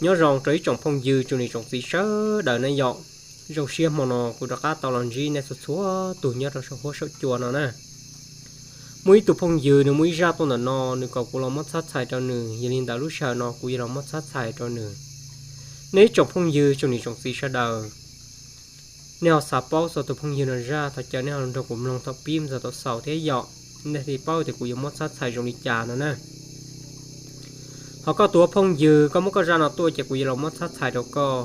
Nyob zoo rau ib tsoom phooj ywg tsoom niam tsoom txiv sawv daws na yom. Zoo siab hmo no kuv rov qab tau los ntsib nej txhua txhua tus nyob rau saum huab saum cua no na. Muaj ib tug phooj ywg nws muaj ib zaj tuaj ntawm no, nws kom kuv los muab txhab txhais rau nws, yog li ntawd lub sij hawm no kuv yuav los muab txhab txhais rau nws. Nej ib tsoom phooj ywg tsoom niam tsoom txiv sawv daws, nej ho xav paub txog tus phooj ywg no zaj, thov caw nej ho nrog kuv mloog thaum pib mus txog thaum xaus thiab yom, nej thiaj paub tias kuv yuav muab txhab txhais zoo li cas no na. Ho koj tus phooj ywg, koj muab koj zaj no tuaj ces kuv yuav los muab txhab txhais rau koj.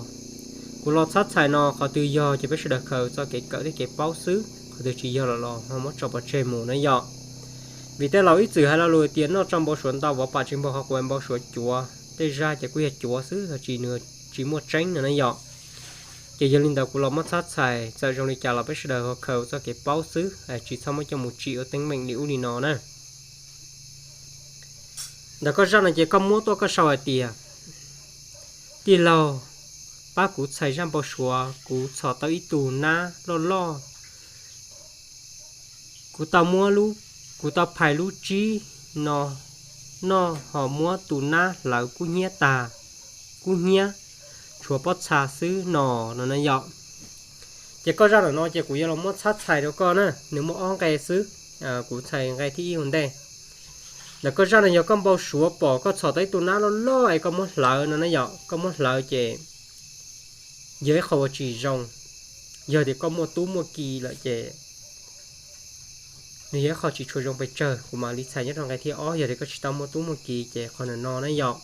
Kuv los txhab txhais no qhov twg yog ces peb sawv daws khaws txoj kev kawm thiab kev paub xwb, qhov twg tsis yog los los ho muab tso pov tseg mus na yom. Vim tej laus ib txwm hais lo lus tias noj tso npau suav ntau, vov pam tsis npaug qhov quav npau suav cuav, tej zaj ces kuj yog cuav xwb, tsis nws tsis muaj tseeb no na yom. Ces yog li ntawd kuv los muab txhab txhais, txawm zoo li cas los peb sawv daws ho khaws txoj kev paub xwb, tsis txhob muab coj mus tsim ua teeb meem li ub li no na. Ntawm koj zaj no ces koj muab tuaj koj sau hais tias, tij laug, pab kuv txhais zaj npau suav, kuv txhom tau ib tug nab loj loj, kuv tau muab, kuv tau phais lub tsib no noj ho muab tus nab hlawv kub hnyiab tag, kub hnyiab, tshuav pob txha xwb no, no na yom. Ces koj zaj ntawm no ces kuv yuav los muab txhab txhais rau koj na, nws muaj ob nqe xwb, kuv txhais nqe thib ib ua ntej. Ntawm koj zaj no yog koj npau suav pom koj txhom tau ib tug nab loj loj es koj muab hlawv no na yom, koj muab hlawv ces yog ib qho uas tsis zoo. Yog tias koj muaj tub muaj ki lawm ces nws yog ib qho tsis tshua zoo pes tsawg, kuv mam li txhais nyob rau nqe thib ob, yog tias koj tsis tau muaj tub muaj ki ces qhov ntawm no na yom.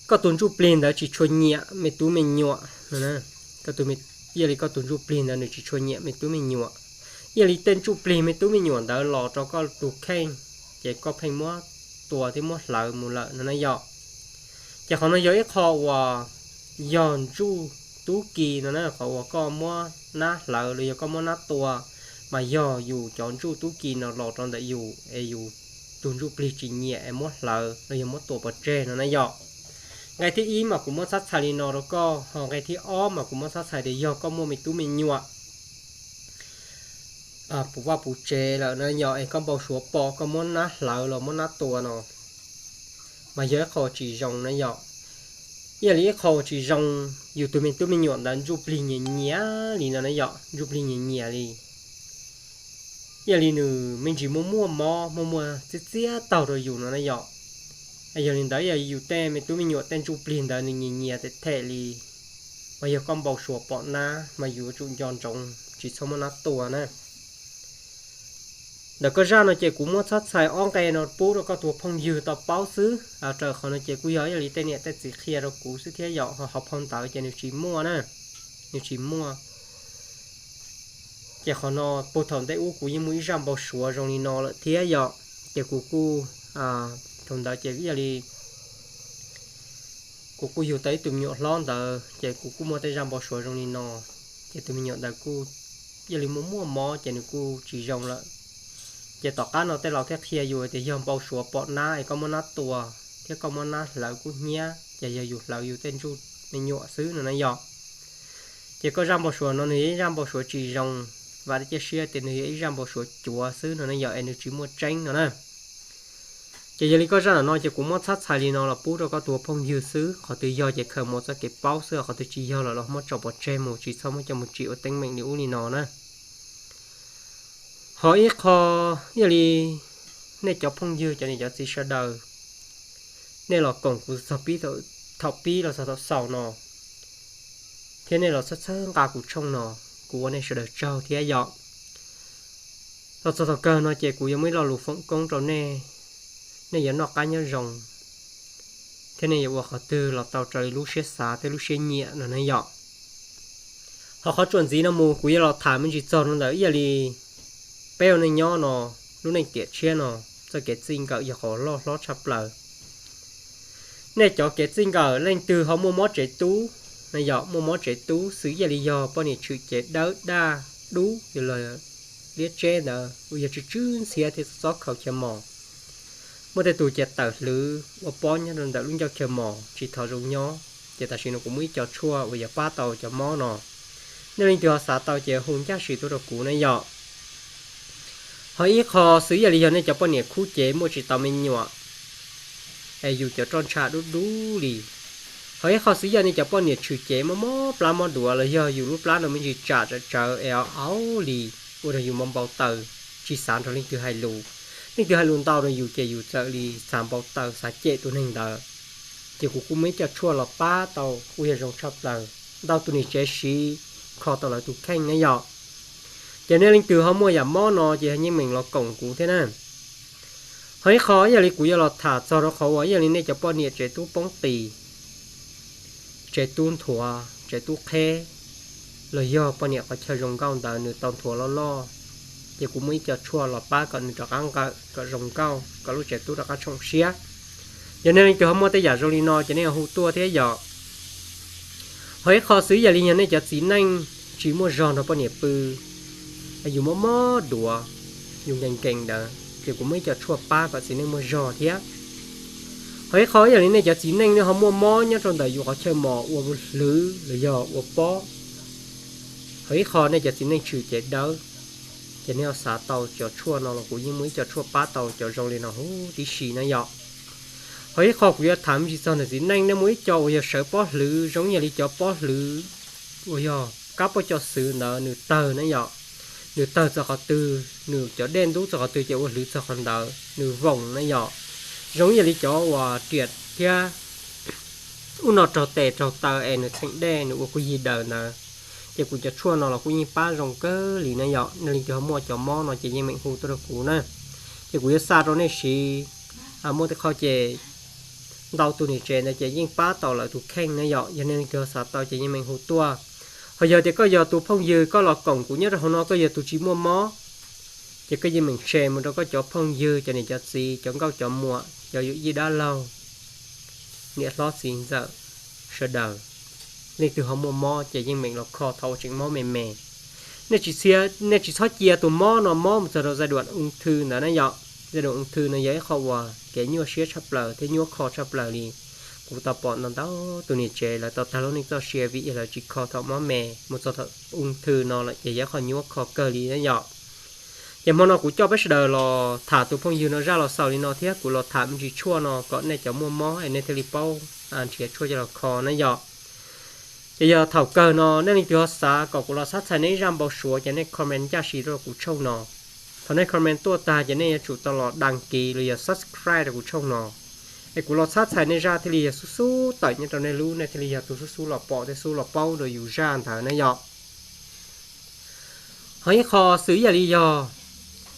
Koj tus ntsuj plig ntawd tsis tshua nyiam me tub me nyuam no, koj tus, ib yam li koj tus ntsuj plig ntawd nws tsis tshua nyiam me tub me nyuam, ib yam li tej ntsuj plig me tub me nyuam ntawd los rau koj tus kheej, ces koj pheej muab tua thiab muab hlawv mus lawm no na yom. Ces qhov no yog ib qho uas yog ntsuj tub ki no na, qhov uas koj muab nab hlawv los yog koj muab nab tua, mas yog yus cov ntsuj tub ki no los rau ntawm yus es yus tus ntsuj plig tsis nyiam es muab hlawv los yog muab tua pov tseg no na yom. Nqe thib ib mas kuv muab txhab txhais li no rau koj, ho nqe thib ob mas kuv muab txhab txhais tias yog koj muaj me tub me nyuam puv vaj puv tsev lawm na yom, es koj npau suav pom koj muab nab hlawv los muab nab tua no, mas yog ib qho tsis zoo na yom. Ib yam li ib qho tsis zoo, yus tus me tub me nyuam ntawd ntsuj plig nyiam nyiam li no na yom, ntsuj plig nyiam nyiam li. Ib yam li nws me ntsis muaj muaj mob muaj muaj txiab txiab taug rau yus no na yom. Yog li ntawd ib yam li yus tej me tub me nyuam tej ntsuj plig ntawd nws nyiam nyiam them them li, mas yog koj npau suav pom nab mas yus yuav tsum nco ntsoov tsis txhob muab nab tua na. Ntawm koj zaj no ces kuv muab txhab txhais ob nqe no pub rau koj tus phooj ywg tau paub xwb. Raws qhov no ces kuj yog ib yam li tej niam tej txiv qhia rau kuv xwb thiab yom, ho hauv phau ntawv ces nws tsis muaj na, nws tsis muaj. Ces qhov no puag thaum ntej ub kuv yeej muaj ib zaj npau suav zoo li no lawm thiab yom. Ces kuv kuj, thaum ntawd ces ib yam li kuv kuj yug tau ib tug me nyuam hlob ntawd ces kuv kuj muaj tej zaj npau suav zoo li no. Ces tus me nyuam ntawd kuj ib yam li muaj muaj mob ces nws kuj tsis zoo lawm. Ces tom qab no tej laus thiaj qhia yus tias yog npau suav pom nab es koj muab nab tua thiab koj muab nab hlawv kub hnyiab ces yog yus hlawv yus tej ntsuj me nyuam xwb no na yom. Ces koj zaj npau suav no nws yog ib zaj npau suav tsis zoo, vam thiab cia siab tias nws yog ib zaj npau suav cuav xwb no na yom, es nws tsis muaj tseeb no na. Ces yog li koj zaj ntawm no ces kuv muab txhab txhais li no los pub rau koj tus phooj ywg xwb, qhov twg yog ces khaws mus txoj kev paub xwb, qhov twg tsis yog los los muab tso pov tseg mus, tsis txhob muab coj mus tsim ua teeb meem li ub li no na. Ho ib qho, ib yam li nej cov phooj ywg cov niam cov txiv sawv daws, nej los koom kuv txog pib, thaum pib los txog thaum xaus no, thiab nej los txhawb txhawb nqa kuv tshooj no, kuv ua nej sawv daws tsaug thiab yom. Los txog thaum kawg no ces kuv yuav muaj ib lo lus foom koob rau nej, nej yuav noj qab nyob zoo, thiab nej yuav ua qhov twg los tau raws li lub siab xav thiab lub siab nyiam no na yom. Ho qhov txuas ntxiv no mus kuv yuav los tham me ntsis txog rau ntawm ib yam li peb ua neej nyob no, lub neej tiam tshiab no, txoj kev txij nkawm yog qhov loj hlob tshaj plaws. Nej cov kev txij nkawm leej twg ho muaj mob tsev tub, yog muaj mob tsev tub xws ib yam li yog poj niam tshwm cev dawb daj dub los liab tseb ntawd uas yog tsw tsw ntxhiab thiab txob khaus chaw mos, muaj tej tus ces tawm hlwv ua pob nyob rau ntawm lub ncauj chaw mos tsis tau zoo nyob, ces tam sim no kuv muaj ib co tshuaj uas yuav pab tau cov mob no. Nej leej twg ho xav tau ces hu ncaj sim tuaj rau kuv na yom. Ho ib qho xws ib yam li yog nej cov poj niam khub cev muaj tsis tau me nyuam, es yus cov roj ntsha dub dub li. Ho ib qho xwb yog nej cov poj niam tshwm cev mob mob plab mob duav los yog yus lub plab no me ntsis tsam tsawv tsawv es auv li, ua rau yus mob npau taws, tsis xav nrog leej twg hais lus. Leej twg hais lus ntau rau yus ces yus txawm li xav npau taws xav cem tus neeg ntawd. Ces kuv kuj muaj ib co tshuaj los pab tau kuj yog zoo tshaj plaws, ntau tus niam tsev siv kho tau lawv tus kheej na yom. Ces nej leej twg ho muaj yam mob no ces yeej meem los koom kuv thiab na. Ho ib qho ib yam li kuv yuav los tham txog rau qhov uas ib yam li nej cov poj niam tsev tub poob qis, tsev tub nthuav, tsev tub qheb, los yog poj niam qhov chaw zoo nkauj ntawd nws tau nthuav loj loj, ces kuv muaj ib co tshuaj los pab kom nws rov qab nqawm kom zoo nkauj kom lub tsev tub rov qab tshoov siab. Yog nej leej twg ho muaj tej yam zoo li no ces nej hu tuaj thiab yom. Ho ib qho xwb ib yam li yog nej cov txiv neej tsis muaj zog nrog poj niam pw, yus mob mob duav, yus nkees nkees ntawd ces kuv muaj ib co tshuaj pab kom txiv neej muaj zog thiab. Ho ib qho ib yam li nej cov txiv neej nej ho muaj mob nyob rau ntawm yus qhov chaw mos ua hlwv los yog ua pob, ho ib qho nej cov txiv neej tshwm cev dawb, ces nej ho xav tau cov tshuaj no los kuv yeej muaj ib co tshuaj pab tau cov zoo li no huv tib si na yom. Ho ib qho kuv yuav tham me ntsis txog ntawm txiv neej, nej muaj ib co uas yog sawv pob hlwv zoo ib yam li cov pob hlwv uas yog kab pob co xwv ntawd nws tawg na yom. Nws tawg txog qhov twg, nws cov dej ntub txog qhov twg ces ua hlwv txog qhov ntawd, nws voos na yom. Zoo ib yam li cov uas riam thiab ub no raug tes raug taw es nws txheem dej nws ua kuj yig daws ntawd. Ces kuv cov tshuaj no los kuj yeej pab zoo kawg li na yom. Nej leej twg ho muaj cov mob no ces yeej meem hu tuaj rau kuv na. Ces kuv yuav xa rau nej siv. Muaj tej qho ces ntau tus niam tsev ntawd ces yeej pab tau lawv tus kheej na yom. Yog nej leej twg ho xav tau ces yeej meem hu tuaj. Ho yog tias koj yog tus phooj ywg koj los koom kuv nyob rau hauv no koj yog tus tsis muaj mob, ces koj yeej meem share mus rau koj cov phooj ywg, cov niam cov txiv, cov nkauj cov muam, cov yawm yij dab laug, niam hlob txiv ntxawm sawv daws. Leej twg ho muaj mob ces yeej meem los kho thaum uas tseem mob me me. Nej tsis txhob cia tus mob no mob mus txog rau giai đoạn ung thư ntawd na yom. Giai đoạn ung thư no yog ib qho uas kev nyuaj siab tshaj plaws thiab nyuaj kho tshaj plaws li. Kuv tau pom ntau ntau tus niam tsev lawv tau tag lub neej txoj sia vim yog lawv tsis kho thaum mob me, mus txog thaum ung thư no lawm ces yog ib qho nyuaj kho kawg li na yom. Ces hmo no kuv coj peb sawv daws los tham tus phooj ywg no zaj los xaus li no thiab kuv los tham me ntsis tshuaj no kom nej cov muaj mob es nej thiaj li paub nrhiav tshuaj coj los kho na yom. Ces yog thaum kawg no nej leej twg ho xav kom kuv los txhab txhais nej ib zaj npau suav ces nej comment ncaj si rau kuv tshooj no. Thaum nej comment tuaj tag ces nej yuav tsum tau los đăng ký los yog subscribe rau kuv tshooj no, es kuv los txhab txhais nej zaj thiaj li yog xub xub tawm nyob rau nej lub, nej thiaj li yog tus xub xub los pom thiab xub los paub rau yus zaj ntawd na yom. Ho ib qho xwb ib yam li yog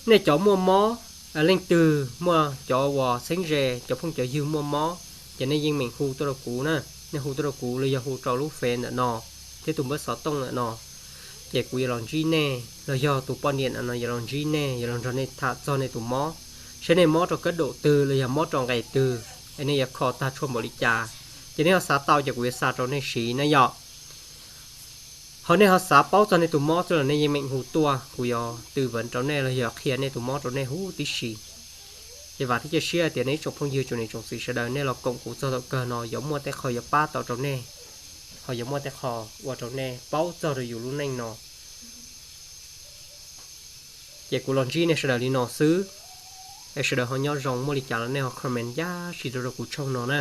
nej cov muaj mob, leej twg muaj cov uas txheeb ze cov phooj cov ywg muaj mob, ces nej yeej meem hu tuaj rau kuv na. Nej hu tuaj rau kuv los yog hu rau lub Face ntawm no thiab tus npawb xov tooj ntawm no, ces kuv yuav los ntsib nej, los yog tus poj niam ntawm no yuav los ntsib nej, yuav los nrog nej tham txog nej tus mob, saib nej mob rau kab daum twg los yog mob rau nqes twg, es nej yuav kho tag tshuaj npaum li cas, ces nej ho xav tau ces kuv yuav xa rau nej siv na yom. Ho nej ho xav paub txog nej tus mob xwb los nej yeej meem hu tuaj, kuv yuav tư vấn rau nej los yog qhia nej tus mob rau nej huv tib si. Ces vam thiab cia siab tias nej ib tsoom phooj ywg tsoom niam tsoom txiv sawv daws nej los koom kuv txog thaum kawg no yuav muaj tej qho yuav pab tau rau nej, ho yuav muaj tej qho ua rau nej paub txog rau yus lub neej no. Ces kuv los ntsib nej sawv daws li no xwb. Es sawv daws ho nyob zoo, muaj li cas los nej ho comment ncaj si rau rau kuv tshooj no na.